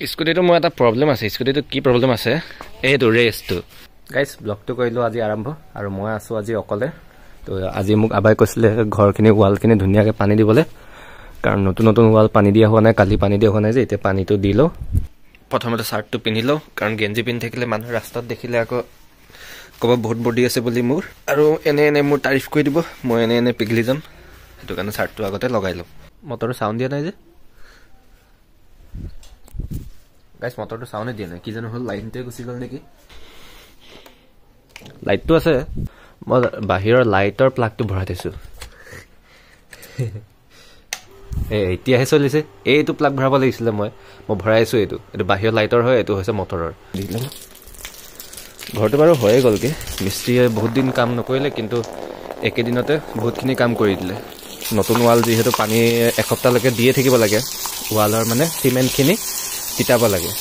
স্কুটিটো মোৰ এটা প্ৰব্লেম আছে। স্কুটিটো কি প্ৰব্লেম আছে, এইটো ৰেচটো। গাইজ ব্লগটো কৰিলোঁ আজি আৰম্ভ, আৰু মই আছোঁ আজি অকলে। তো আজি মোক আবাই কৈছিলে ঘৰখিনি ৱালখিনি ধুনীয়াকৈ পানী দিবলৈ, কাৰণ নতুন নতুন ৱাল পানী দিয়া হোৱা নাই, কালি পানী দিয়া হোৱা নাই যে, এতিয়া পানীটো দি লওঁ। প্ৰথমতে চাৰ্টটো পিন্ধি লওঁ, কাৰণ গেঞ্জি পিন্ধি থাকিলে মানুহে ৰাস্তাত দেখিলে আকৌ ক'ব বহুত বডি আছে বুলি মোৰ, আৰু এনে এনে মোৰ তাৰিফ কৰি দিব, মই এনে এনে পিঘলি যাম। সেইটো কাৰণে চাৰ্টটো আগতে লগাই লওঁ। মটৰটো চাউণ্ড দিয়া নাই যে গাইজ, মটৰটো চাউণ্ডে দিয়া নাই, কি জানো হ'ল, লাইনটোৱে গুচি গ'ল নেকি। লাইটটো আছে, মই বাহিৰৰ লাইটৰ প্লাগটো ভৰাই থৈছোঁ। এই এতিয়াহে চলিছে, এইটো প্লাগ ভৰাব লাগিছিলে, মই ভৰাইছোঁ। এইটো এইটো বাহিৰৰ লাইটৰ হয়, এইটো হৈছে মটৰৰ। ঘৰটো বাৰু হৈয়ে গ'লগৈ, মিস্ত্ৰীয়ে বহুত দিন কাম নকৰিলে, কিন্তু একেদিনতে বহুতখিনি কাম কৰি দিলে। নতুন ৱাল যিহেতু পানী এসপ্তাহলৈকে দিয়ে থাকিব লাগে, ৱালৰ মানে চিমেণ্টখিনি তিতাব লাগে,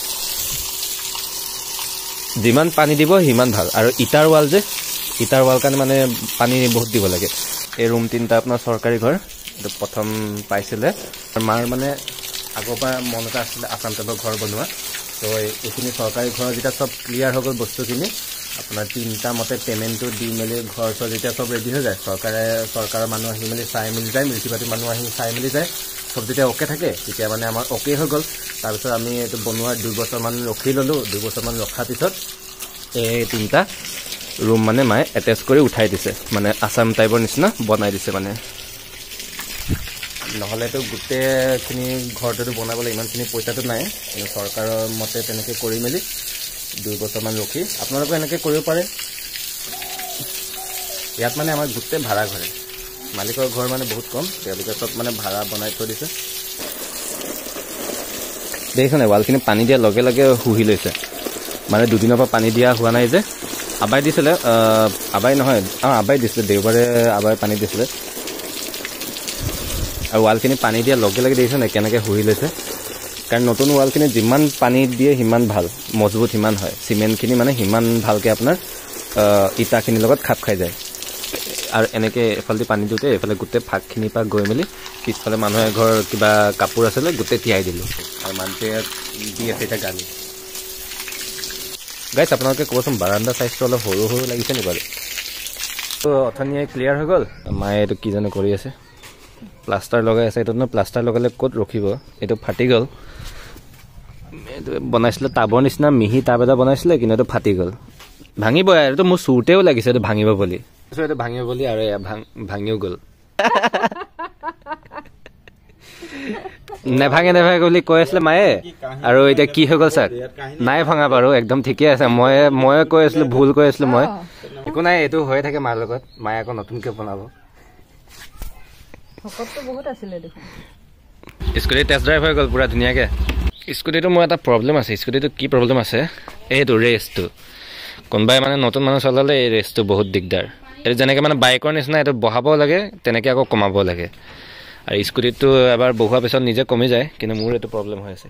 যিমান পানী দিব সিমান ভাল। আৰু ইটাৰ ৱাল যে, ইটাৰ ৱাল কাৰণে মানে পানী বহুত দিব লাগে। এই ৰুম তিনিটা আপোনাৰ চৰকাৰী ঘৰ, এইটো প্ৰথম পাইছিলে। মাৰ মানে আগৰ পৰা মন এটা আছিলে আছাম টাইপৰ ঘৰ বনোৱা। তো এইখিনি চৰকাৰী ঘৰৰ যেতিয়া চব ক্লিয়াৰ হৈ গ'ল বস্তুখিনি, আপোনাৰ তিনিটা মতে পে'মেণ্টটো দি মেলি ঘৰ চৰ যেতিয়া চব ৰেডি হৈ যায়, চৰকাৰৰ মানুহ আহি মেলি চাই মেলি যায়, মিউনিচিপালিটিৰ মানুহ আহি চাই মেলি যায়, চব যেতিয়া অ'কে থাকে তেতিয়া মানে আমাৰ অ'কে হৈ গ'ল। তাৰপিছত আমি এইটো বনোৱাৰ 2 বছৰমান ৰখি ল'লোঁ। 2 বছৰমান ৰখাৰ পিছত এই তিনিটা ৰুম মানে মায়ে এটেচ কৰি উঠাই দিছে, মানে আছাম টাইপৰ নিচিনা বনাই দিছে মানে। নহ'লেতো গোটেইখিনি ঘৰটোতো বনাবলৈ ইমানখিনি পইচাটো নাই, কিন্তু চৰকাৰৰ মতে তেনেকৈ কৰি মেলি 2 বছৰমান ৰখি আপোনালোকে এনেকৈ কৰিব পাৰে। ইয়াত মানে আমাৰ গোটেই ভাড়া ঘৰে, মালিকৰ ঘৰ মানে বহুত কম, তেওঁলোকে চব মানে ভাড়া বনাই থৈ দিছে। দেখিছে নাই, ৱালখিনি পানী দিয়াৰ লগে লগে শুহি লৈছে, মানে দুদিনৰ পৰা পানী দিয়া হোৱা নাই যে। আবাই দিছিলে, আবাই নহয়, অঁ আবাই দিছিলে, দেওবাৰে আবাই পানী দিছিলে। আৰু ৱালখিনি পানী দিয়াৰ লগে লগে দেখিছে নাই কেনেকৈ শুহি লৈছে, কাৰণ নতুন ৱালখিনি যিমান পানী দিয়ে সিমান ভাল, মজবুত সিমান হয়, চিমেণ্টখিনি মানে সিমান ভালকৈ আপোনাৰ ইটাখিনিৰ লগত খাপ খাই যায়। আৰু এনেকৈ এফালেদি পানী দিওঁতে এইফালে গোটেই ফাকখিনিৰ পৰা গৈ মেলি পিছফালে মানুহে ঘৰ কিবা কাপোৰ আছিলে গোটেই তিয়াই দিলোঁ, আৰু মানুহটোৱে দি আছে এতিয়া গালি। গাইছ আপোনালোকে ক'বচোন, বাৰাণ্ডা চাইজটো অলপ সৰু সৰু লাগিছে নি বাৰু? তো অথনিয়ে ক্লিয়াৰ হৈ গ'ল। মায়ে এইটো কি জানো কৰি আছে, প্লাষ্টাৰ লগাই আছে। এইটোত ন প্লাষ্টাৰ লগালে ক'ত ৰখিব, এইটো ফাটি গ'ল। এইটো বনাইছিলে টাবৰ নিচিনা মিহি টাব এটা বনাইছিলে, কিন্তু এইটো ফাটি গ'ল, ভাঙিবই। আৰু এইটো মোৰ চুৰতেও লাগিছে এইটো ভাঙিব বুলি, এইটো ভাঙিব বুলি, আৰু ভাঙিও গ'ল। নেভাঙে নেভাঙে বুলি কৈ আছিলে মায়ে, আৰু এতিয়া কি হৈ গ'ল চাওক, নাই ভাঙা বাৰু, একদম ঠিকে আছে। ময়ে কৈ আছিলো, ভুল কৈ আছিলো মই। একো নাই, এইটো হৈয়ে থাকে মাৰ লগত, মায়ে আকৌ নতুনকৈ বনাব। স্কুটি টেষ্ট ড্ৰাইভ হৈ গ'ল পুৰা ধুনীয়াকৈ। স্কুটিটো মোৰ এটা প্ৰব্লেম আছে। স্কুটিটো কি প্ৰব্লেম আছে, এইটো ৰেচটো। কোনোবাই মানে নতুন মানুহ চলালে এই ৰেচটো বহুত দিগদাৰ। এইটো যেনেকৈ মানে বাইকৰ নিচিনা এইটো বঢ়াব লাগে, তেনেকৈ আকৌ কমাব লাগে। আৰু স্কুটিটো এবাৰ বহোৱাৰ পিছত নিজে কমি যায়, কিন্তু মোৰ এইটো প্ৰব্লেম হৈ আছে।